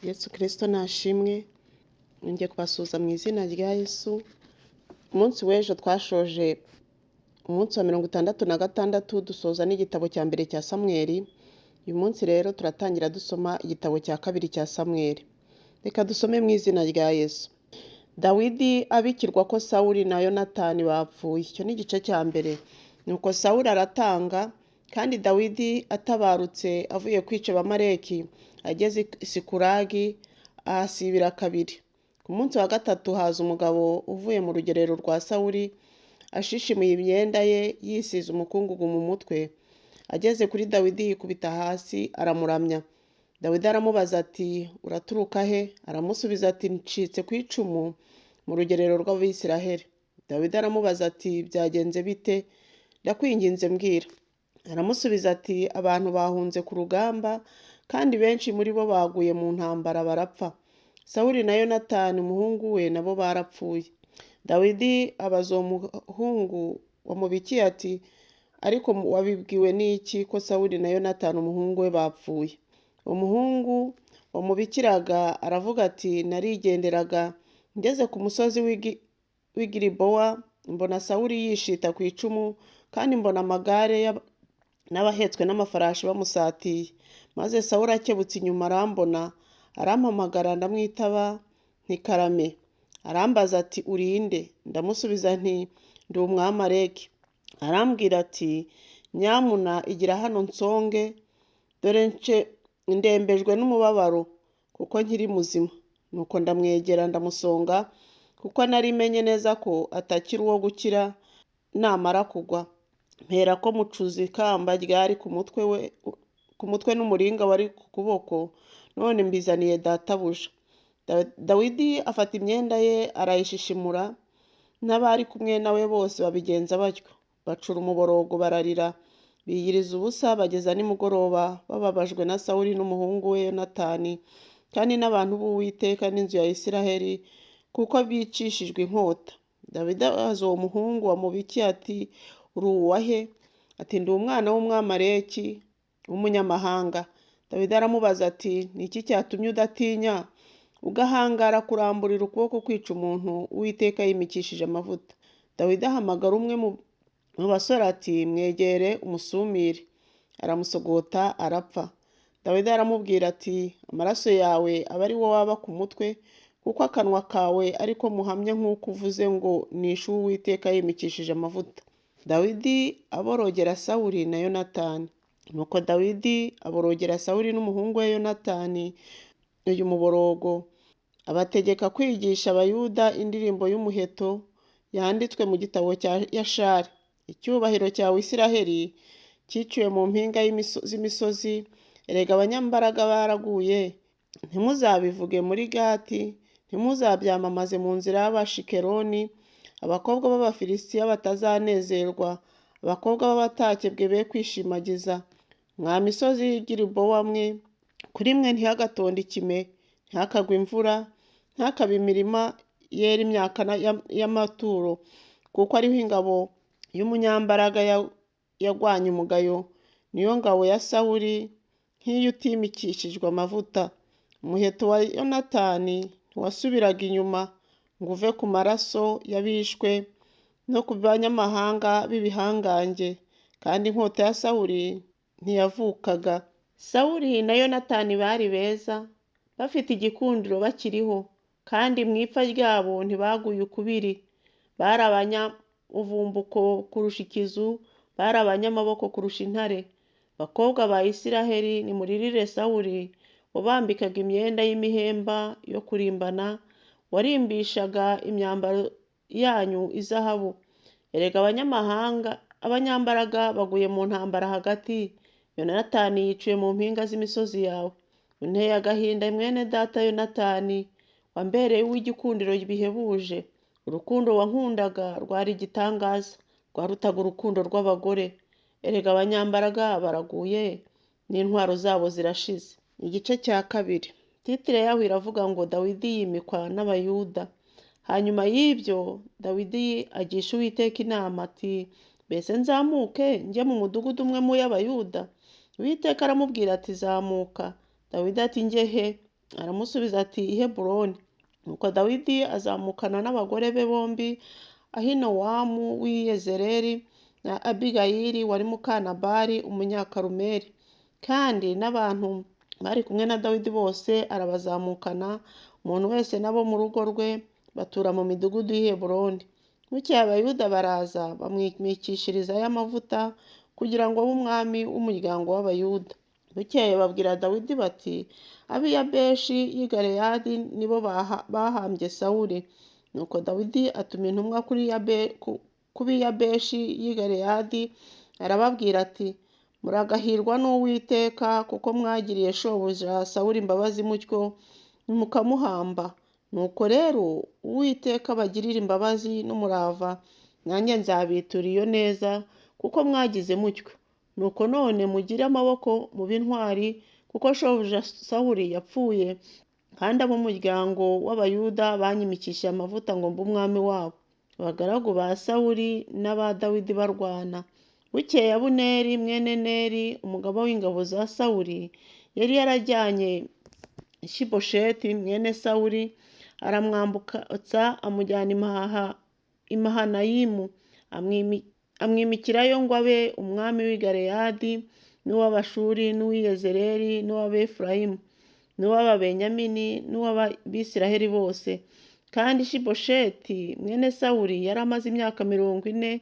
Yesu Kristo nashimwe, ngiye kubasuhuza mu izina rya Yesu. Umunsi w'ejo twashoje umunsi wa 66 dusoza n'igitabo cya mbere cya Samweli. Uyu munsi rero turatangira dusoma igitabo cya kabiri cya Samweli. Reka dusome mu izina rya Yesu. Dawidi abikirwa ko Sawuli na Yonatani bapfuye. Icyo ni igice cya mbere. Nuko Sawuli aratanga, kandi Dawidi atabarutse avuye kwica Abamaleki, ageze i Sikulagi ahasibira kabiri. Ku munsi wa gatatu haza umugabo uvuye mu rugerero rwa Sawuli, ashishimuye imyenda ye, yisize umukungugu mu mutwe. Ageze kuri Dawidi yikubita hasi aramuramya. Dawidi aramubaza ati uraturuka he? Aramusubiza ati ncitse ku icumu mu rugerero rw'Abisiraheli. Dawidi aramubaza ati byagenze bite? Ndakwinginze mbwira. Aramusubiza ati abantu bahunze ku rugamba, kandi benshi muri bo baguye mu ntambara barapfa. Sawuli na Yonatani umuhungu we nabo barapfuye. Dawidi abaza uwo muhungu wamubikiye ati ariko wabibwiwe n'iki ko Sawuli na Yonatani umuhungu we bapfuye? Umuhungu wamubikiraga aravuga ati narigenderaga ngeze ku musozi w'i Gilibowa, mbona Sawuli yishita ku icumu, kandi mbona amagare n'abahetswe n'amafarashi bamusatiye. Maze Sawuli akebutse inyuma arambona, arampamagara ndamwitaba nti karame. Arambaza ati uri nde? Ndamusubiza nti ndi Umwamaleki. Arambwira ati nyamuna igira hano nsonge, dore nce ndembejwe n'umubabaro kuko nkiri muzima. Nuko ndamwegera ndamusonga, kuko nari menye neza ko atakiri uwo gukira namara kugwa. Mpera ko mucuza ikamba ryari ku mutwe we, ku mutwe n'umuringa wari ku kuboko, none mbizaniye databuja. Dawidi afata imyenda ye arayishishimura, n'abari kumwe nawe bose babigenza batyo. Bacura umuborogo bararira, biyiriza ubusa bageza nimugoroba, bababajwe na Sawuli n'umuhungu we Yonatani, kandi n'abantu b'Uwiteka n'inzu ya Isiraheli, kuko bicishijwe inkota. Dawidi abaza uwo muhungu wamubikiye ati uri uwa he? Ati ndi umwana w'Umwamaleki w'umunyamahanga. Dawidi aramubaza ati ni iki cyatumye udatinya ugahangara kuramburira ukuboko kwica umuntu Uwiteka yimikishije amavuta? Dawidi ahamagara umwe mu basore ati mwegere umusumire. Aramusogota arapfa. Dawidi aramubwira ati amaraso yawe abe ari wo waba ku mutwe, kuko akanwa kawe ariko muhamya nk'uko uvuze ngo nishe uwo Uwiteka yimikishije amavuta. Dawidi aborogera Sawuli na Yonatani. Nuko Dawidi aborogera Sawuli n'umuhungu we Yonatani uyu muborogo, abategeka kwigisha Abayuda indirimbo y'umuheto yanditswe mu gitabo cya Yashari. Icyubahiro cyawe Isiraheli cyiciwe mu mpinga z'imisozi, erega abanyambaraga baraguye. Ntimuzabivuge muri Gati, ntimuzabyamamaze mu nzira y'Abashikeloni, abakobwa b'Abafilisitiya batazanezerwa, abakobwa b'abatakebwe be kwishimagiza. Mwa misozi y'i Gilibowa mwe, kuri mwe ntihagatonde ikime, ntihakagwe imvura, ntihakabe imirima yera imyaka y'amaturo, kuko ariho ingabo y'umunyambaraga yagwanye umugayo, niyo ngabo ya Sawuli nk'iyo utimikishijwe amavuta. Umuheto wa Yonatani ntiwasubiraga inyuma ngo uve ku maraso y'abishwe no ku banyamahanga b'ibihangange, kandi inkota ya Sawuli ntiyavukaga. Sawuli na Yonatani bari beza, bafite igikundiro bakiriho, kandi mu ipfa ryabo ntibaguye ukubiri. Bari abanyamuvumbuko kurusha ikizu, bari abanyamaboko kurusha intare. Bakobwa ba Isiraheli, nimuririre Sawuli wabambikaga imyenda y'imihemba yo kurimbana, warimbishaga imyambaro yanyu izahabu. Erega abanyamahanga, abanyambaraga baguye mu ntambara hagati, Yonatani yiciwe mu mpinga z'imisozi yawe. Unteye agahinda mwene data Yonatani, wambereye uw'igikundiro bihebuje. Urukundo wankundaga rwari igitangaza, rwarutaga urukundo rw'abagore. Erega abanyambaraga baraguye, n'intwaro zabo zirashize. Igice cya kabiri. Titire yaho iravuga ngo Dawidi yimikwa n'Abayuda. Hanyuma y'ibyo Dawidi agisha Uwiteka inama ati mbese nzamuke njye mu mudugudu umwe mu y'Abayuda? Uwiteka aramubwira ati zamuka. Dawidi ati njye he? Aramusubiza ati I Heburoni. Nuko Dawidi azamukana n'abagore be bombi, Ahinowamu w'i Yezereli na Abigayili wari muka Nabali umunyakarumeli. Kandi n'abantu bari kumwe na Dawidi bose arabazamukana, umuntu wese n'abo mu rugo rwe, batura mu midugudu y'i Heburoni. Bukeye Abayuda baraza bamwimikishirizayo amavuta kugira ngo abe umwami w'umuryango w'Abayuda. Bukeye babwira Dawidi bati ab'i Yabeshi y'i Galeyadi ni bo bahambye Sawuli. Nuko Dawidi atuma intumwa ku b'i Yabeshi y'i Galeyadi, arababwira ati muragahirwa n'Uwiteka kuko mwagiriye shobuja Sawuli imbabazi mutyo mukamuhamba. Nuko rero Uwiteka abagirire imbabazi n'umurava, nanjye nzabitura iyo neza kuko mwagize mutyo. Nuko none mugire amaboko mube intwari, kuko shobuja Sawuli yapfuye, kandi ab'umuryango w'Abayuda banyimikishije amavuta ngo mbe umwami wabo. Abagaragu ba Sawuli n'aba Dawidi barwana. Bukeye Abuneri mwene Neri, umugaba w'ingabo za Sawuli, yari yarajyanye Ishibosheti mwene Sawuli, aramwambutsa amujyana i Mahanayimu, amwimikirayo ngo abe umwami w'i Galeyadi n'uw'Abashuri n'uw'i Yezereli n'uw'Abefurayimu n'uw'Ababenyamini n'uw'Abisiraheli bose. Kandi Ishibosheti mwene Sawuli yari amaze imyaka 40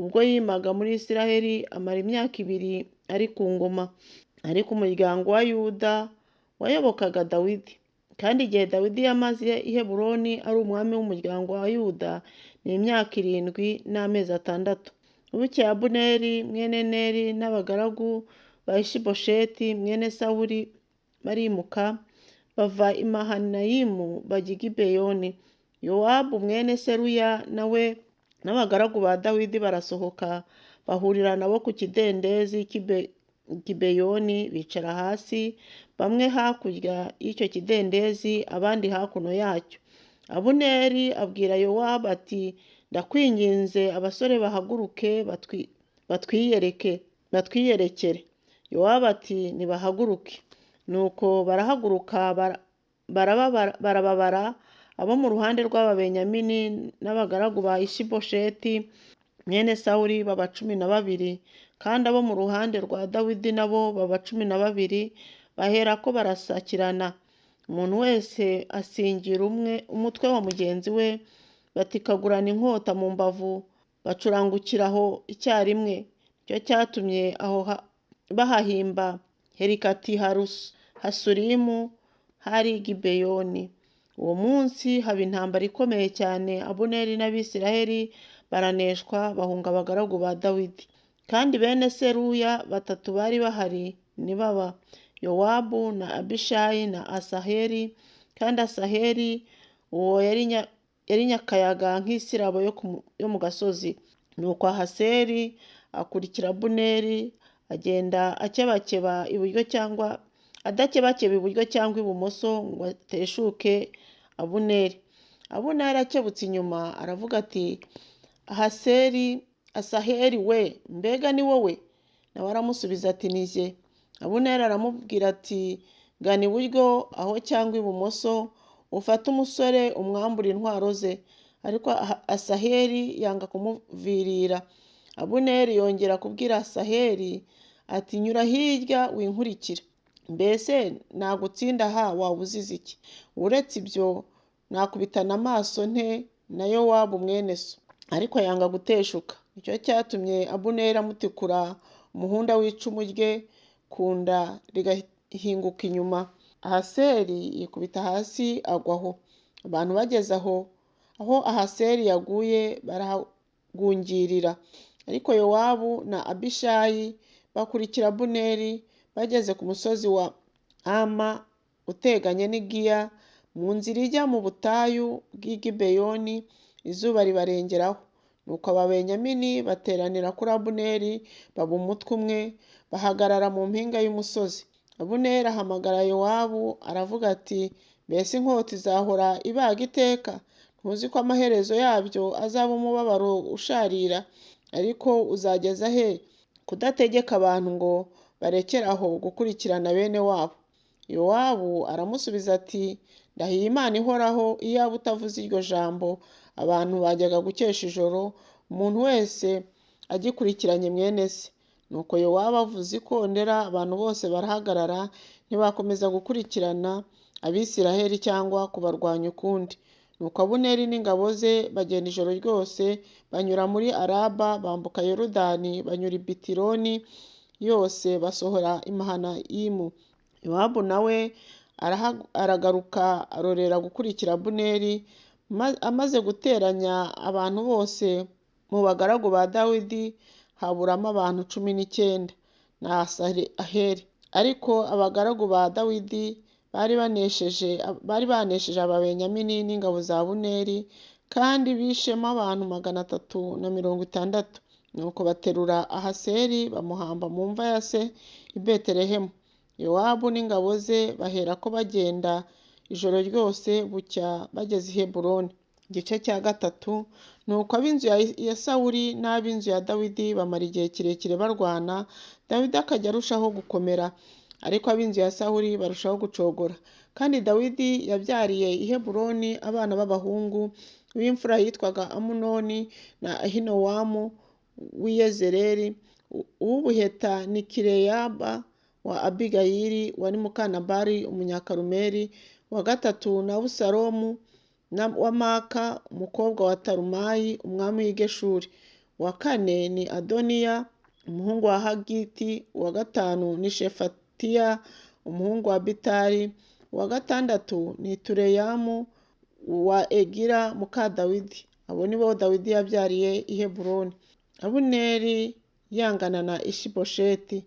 ubwo yimaga muri Isiraheli, amara imyaka 2 ari ku ngoma. Ariko umuryango wa Yuda wayobokaga Dawidi. Kandi igihe Dawidi yamaze i Heburoni ari umwami w'umuryango wa Yuda ni imyaka 7 n'amezi 6. Bukeye Abuneri mwene Neri n'abagaragu ba Ishibosheti mwene Sawuli barimuka bava i Mahanayimu bajya i Gibeyoni. Yowabu mwene Seruya nawe n'abagaragu ba Dawidi barasohoka bahurira nabo ku kidendezi cy'i Gibeyoni, bicara hasi, bamwe hakurya y'icyo kidendezi abandi hakuno yacyo. Abuneri abwira Yowabu ati ndakwinginze abasore bahaguruke batwiyerekere. Yowabu ati nibahaguruke. Nuko barahaguruka barababara abo mu ruhande rw'Ababenyamini n'abagaragu ba Ishibosheti mwene Sawuli baba 12, kandi abo mu ruhande rwa Dawidi nabo baba 12, baherako barasakirana. Umuntu wese asingira umutwe wa mugenzi we, batikagurana inkota mu mbavu, bacurangukira aho icyarimwe. Nicyo cyatumye aho bahahimba Helikati Hasurimu hari Gibeyoni. Uwo munsi haba intambara ikomeye cyane, Abuneri n'Abisiraheli baraneshwa, bahunga abagaragu ba Dawidi. Kandi bene Seruya 3 bari bahari ni baba Yowabu na Abishayi na Asaheli. Kandi Asaheli uwo yari nyakayaga nk'isirabo yo mu gasozi. Nuko Ahaseri akurikira Abuneri, agenda akebakeba iburyo cyangwa adakebakeba iburyo cyangwa ibumoso ngo ateshuke Abuneri. Abuneri akebutse inyuma aravuga ati Asaheli we, mbega ni wowe? Nawe aramusubiza ati ni jye. Abuneri aramubwira ati gana iburyo aho cyangwa ibumoso, ufate umusore umwambure intwaro ze. Ariko Asaheli yanga kumuvirira. Abuneri yongera kubwira Asaheli ati nyura hirya winkurikira. Mbese nagutsinda aha waba uzize iki? Uretse ibyo nakubitana amaso nte na Yowabu mwene so? Ariko yanga guteshuka. Nicyo cyatumye Abuneri amutikura umuhunda w'icumu rye ku nda rigahinguka inyuma. Ahaseri yikubita hasi agwa aho. Abantu bageze aho Ahaseri yaguye barahagungirira. Ariko Yowabu na Abishayi bakurikira Abuneri, bageze ku musozi wa Ama uteganye n'i Giya, mu nzira ijya mu butayu bw'i Gibeyoni, izuba ribarengeraho. Nuko Ababenyamini bateranira kuri Abuneri baba umutwe umwe, bahagarara mu mpinga y'umusozi. Abuneri ahamagara Yowabu aravuga ati mbese inkota izahora ibaga iteka? Ntuzi ko amaherezo yabyo azaba umubabaro usharira? Ariko uzageza he kudategeka abantu ngo barekere aho gukurikirana bene wabo? Yowabu aramusubiza ati ndahiye Imana ihoraho, iyaba utavuze iryo jambo abantu bajyaga gukesha ijoro, umuntu wese agikurikiranye mwene se. Nuko Yowabu avuza ikondera, abantu bose barahagarara, ntibakomeza gukurikirana Abisiraheli cyangwa kubarwanya ukundi. Nuko Abuneri n'ingabo ze bagenda ijoro ryose, banyura muri Araba, bambuka Yorodani, banyura i Bitironi yose, basohora i Mahanayimu. Yowabu nawe aragaruka arorera gukurikira Abuneri, amaze guteranya abantu bose mu bagaragu ba Dawidi, haburamo abantu 19 na Asaheli. Ariko abagaragu ba Dawidi bari banesheje Ababenyamini n'ingabo za Abuneri, kandi bishemo abantu 360. Nuko baterura Ahaseri bamuhamba mu mva ya se i Betelehemu. Yowabu n'ingabo ze baherako bagenda ijoro ryose, bucya bageze i Heburoni. Igice cya 3. Nuko ab'inzu ya Sawuli n'ab'inzu ya Dawidi bamara igihe kirekire barwana, Dawidi akajya arushaho gukomera, ariko ab'inzu ya Sawuli barushaho gucogora. Kandi Dawidi yabyariye i Heburoni abana b'abahungu, uw'imfura yitwaga Amunoni na Ahinowamu w'i Yezereli, uw'ubuheta ni Kileyaba wa Abigayili wari muka Nabali umunyakarumeli, uwa gatatu na Abusalomu wa Maka umukobwa wa Talumayi umwami w'i Geshuri, uwa kane ni Adoniya umuhungu wa Hagiti, uwa gatanu ni Shefatiya umuhungu wa Bitali, uwa gatandatu ni Tureyamu wa Egira muka Dawidi. Abo ni bo Dawidi yabyariye i Heburoni. Abuneri yangana na Ishibosheti.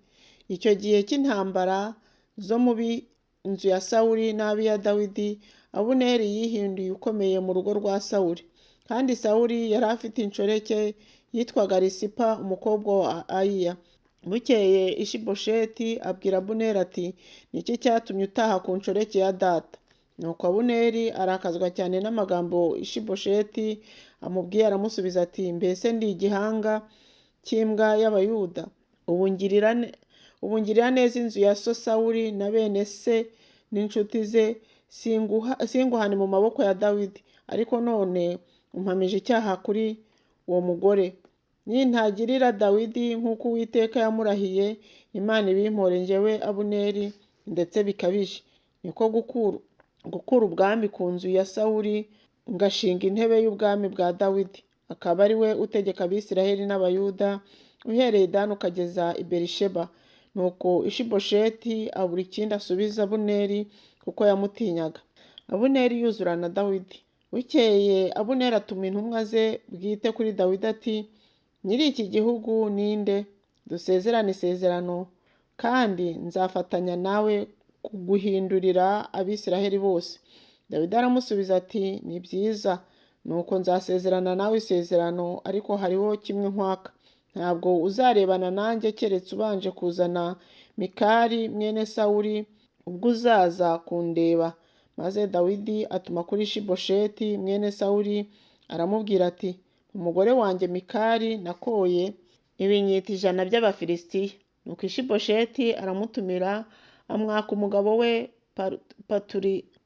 Icyo gihe cy'intambara zo mu b'inzu ya Sawuli n'ab'iya Dawidi, Abuneri yihinduye ukomeye mu rugo rwa Sawuli. Kandi Sawuli yari afite inshoreke yitwaga Risipa umukobwa wa Ayiya. Bukeye Ishibosheti abwira Abuneri ati ni iki cyatumye utaha ku nshoreke ya data? Nuko Abuneri arakazwa cyane n'amagambo Ishibosheti amubwiye, aramusubiza ati mbese ndi igihanga cy'imbwa y'Abayuda? Ubu ngirira neza inzu ya so Sawuli na bene se n'inshuti ze, singuhane mu maboko ya Dawidi. Ariko none umpamije icyaha kuri uwo mugore. Nintagirira Dawidi nk'uko Uwiteka yamurahiye, Imana ibimpore njyewe Abuneri ndetse bikabije. Niko gukura ubwami ku nzu ya Sawuli, ngashinga intebe y'ubwami bwa Dawidi, akaba ari we utegeka Abisiraheli n'Abayuda, uhereye i Dani ukageza i Berisheba. Nuko Ishibosheti abura ikindi asubiza Abuneri kuko yamutinyaga. Abuneri yuzurana Dawidi. Bukeye Abuneri atuma intumwa ze bwite kuri Dawidi ati nyiri iki gihugu ni nde? Dusezerane isezerano, kandi nzafatanya nawe kuguhindurira Abisiraheli bose. Dawidi aramusubiza ati ni byiza, nuko nzasezerana nawe isezerano, ariko hariho kimwe nkwaka. Ntabwo uzarebana nanjye keretse ubanje kuzana Mikali mwene Sawuli, ubwo uzaza kundeba. Maze Dawidi atuma kuri Ishibosheti mwene Sawuli, aramubwira ati umugore wanjye Mikali nakoye ibinyita 100 by'Abafilisitiya. Nuko Ishibosheti aramutumira, amwaka umugabo we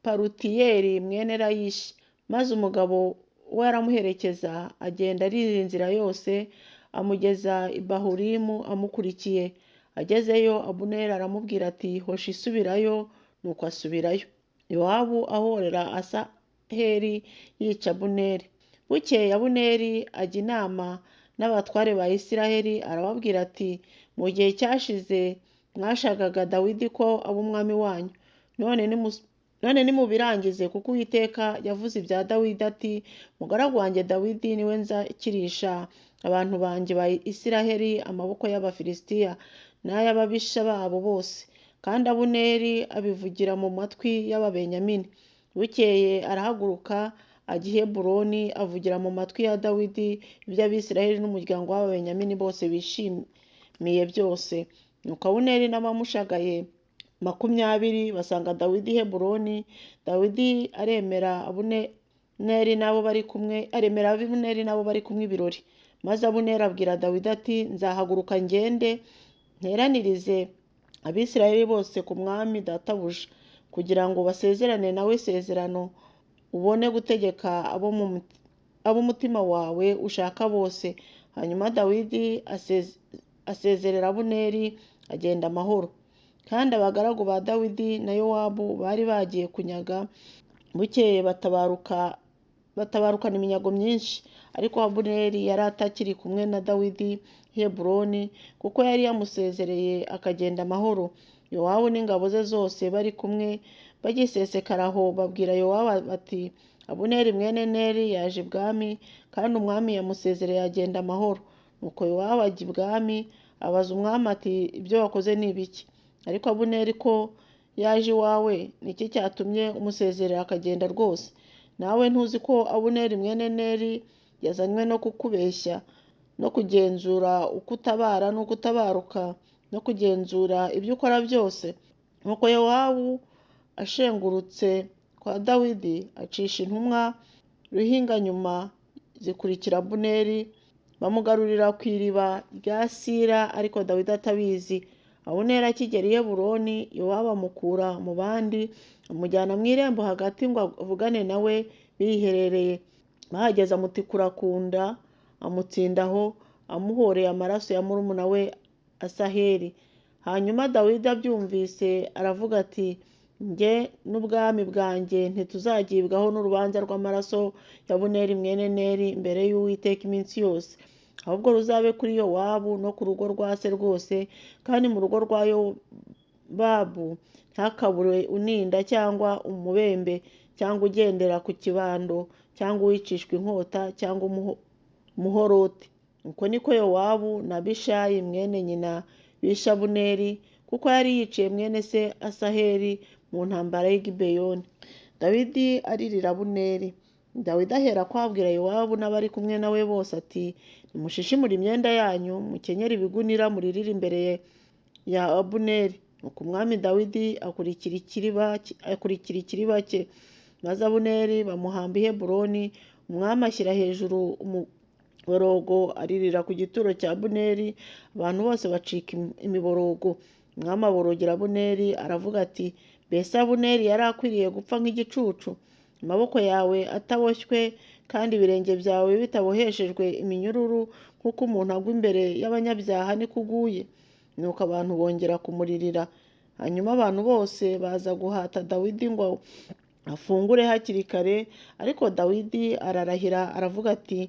Palutiyeli mwene Layishi. Maze umugabo we aramuherekeza, agenda arira inzira yose, amugeza i Bahurimu amukurikiye. Agezeyo Abuneri aramubwira ati hoshi isubirayo. Nuko asubirayo. Yowabu ahorera Asaheli yica Abuneri. Bukeye Abuneri ajya inama n'abatware ba Isiraheli, arababwira ati mu gihe cyashize mwashakaga Dawidi ko aba umwami wanyu, none nimubirangize, kuko Uwiteka yavuze ibya Dawidi ati mugaragu wanjye Dawidi niwe nzakirisha abantu banjye ba Isiraheli amaboko y'Abafilisitiya n'ay'ababisha babo bose. Kandi Abuneri abivugira mu matwi y'Ababenyamini. Bukeye arahaguruka ajya i Heburoni, avugira mu matwi ya Dawidi ibyo Abisiraheli n'umuryango w'Ababenyamini bose bishimiye byose. Nuko Abuneri n'abamushagaye 20 basanga Dawidi i Heburoni. Dawidi aremera Abuneri n'abo bari kumwe, aremera Abuneri n'abo bari kumwe ibirori. Maze Abuneri abwira Dawidi ati nzahaguruka ngende nteranirize Abisirayeli bose ku mwami databuja. kugira ngo basezerane nawe isezerano, ubone gutegeka ab'umutima wawe ushaka bose. Hanyuma Dawidi asezerera Abuneri agenda amahoro. Kandi abagaragu ba Dawidi na Yowabu bari bagiye kunyaga, bukeye batabarukana iminyago myinshi. Ariko Abuneri yari atakiri kumwe na Dawidi i Heburoni, kuko yari yamusezereye akagenda amahoro. Yowabu n'ingabo ze zose bari kumwe bagisesekara aho, babwira Yowabu bati: Abuneri mwene Neri yaje ibwami, kandi umwami yamusezereye agenda amahoro. Nuko Yowabu ajya ibwami, abaza umwami ati: Ibyo wakoze ni ibiki? Ariko Abuneri ko yaje iwawe, ni iki cyatumye umusezerera akagenda rwose? Nawe ntuzi ko Abuneri mwene Neri yazanywe no kukubeshya, no kugenzura uko utabara n'uko utabaruka, no kugenzura ibyo ukora byose? Nuko Yowabu ashengurutse kwa Dawidi, acisha intumwa ruhinganyuma zikurikira Abuneri, bamugarurira ku iriba rya Sira, ariko Dawidi atabizi. Abuneri akigera i Heburoni, Yowabu amukura mu bandi, amujyana mu irembo hagati ngo avugane nawe biherereye. Bahageze amutikura ku nda, amutsinda aho, amuhoreye amaraso ya murumuna we Asaheli. Hanyuma Dawidi abyumvise aravuga ati: Njye n'ubwami bwanjye ntituzagibwaho n'urubanza rw'amaraso ya Abuneri mwene Neri imbere y'Uwiteka iminsi yose, ahubwo ruzabe kuri Yowabu no ku rugo rwa se rwose, kandi mu rugo rwa Yobabu ntakabure uninda cyangwa umubembe cyangwa ugendera ku kibando cyangwa uwicishwa inkota cyangwa umuhoroti. Uko niko Yowabu na Abishayi mwene nyina bishe Abuneri, kuko yari yiciye mwene se Asaheli mu ntambara y'i Gibeyoni. Dawidi aririra Abuneri. Dawidi ahera ko abwira Yowabu n'abari kumwe nawe bose ati: Nimushishimure imyenda yanyu, mukenyere ibigunira, muririre imbere ya Abuneri. Nuko umwami Dawidi akurikira ikiriba cye, maze Abuneri bamuhamba i Heburoni. Umwami ashyira hejuru umuborogo, aririra ku gituro cya Abuneri, abantu bose bacika imiborogo. Umwami aborogera Abuneri aravuga ati: Mbese Abuneri yari akwiriye gupfa nk'igicucu, amaboko yawe ataboshywe kandi ibirenge byawe bitaboheshejwe iminyururu, nk'uko umuntu agwa imbere y'abanyabyaha niko uguye? Nuko abantu bongera kumuririra. Hanyuma abantu bose baza guhata Dawidi ngo afungure hakiri kare, ariko Dawidi ararahira aravuga ati: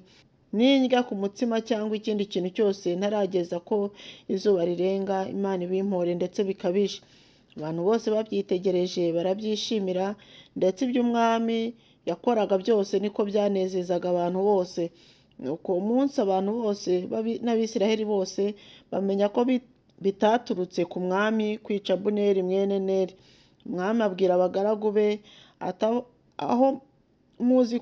Nindya ku mutsima cyangwa ikindi kintu cyose ntarageza ko izuba rirenga, Imana ibimpore ndetse bikabije. Abantu bose babyitegereje barabyishimira, ndetse ibyo umwami yakoraga byose niko byanezezaga abantu bose. Nuko uwo munsi abantu bose n'Abisiraheli bose bamenya ko bitaturutse ku mwami kwica Abuneri mwene Neri. Umwami abwira abagaragu be ati: Aho muzi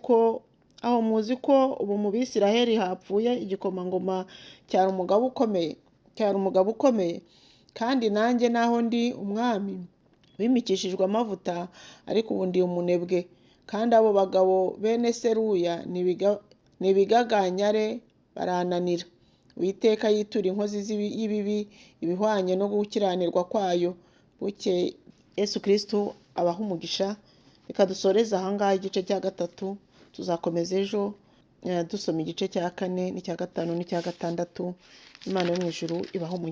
ko ubu mu Bisiraheli hapfuye igikomangoma cyari umugabo ukomeye, kandi nanjye naho ndi umwami wimikishijwe amavuta, ariko ubu ndi umunebwe. Kandi abo bagabo bene Seruya ni ibigaganyare barananira. Uwiteka yitura inkozi y'ibibi ibihwanye no gukiranirwa kwayo. Bukeye Yesu Kristo abaha umugisha. Reka dusoreze aha ngaha igice cya 3, tuzakomeza ejo dusoma igice cya 4 n'icya 5 n'icya 6. Imana yo mu ijuru ibahe umugisha.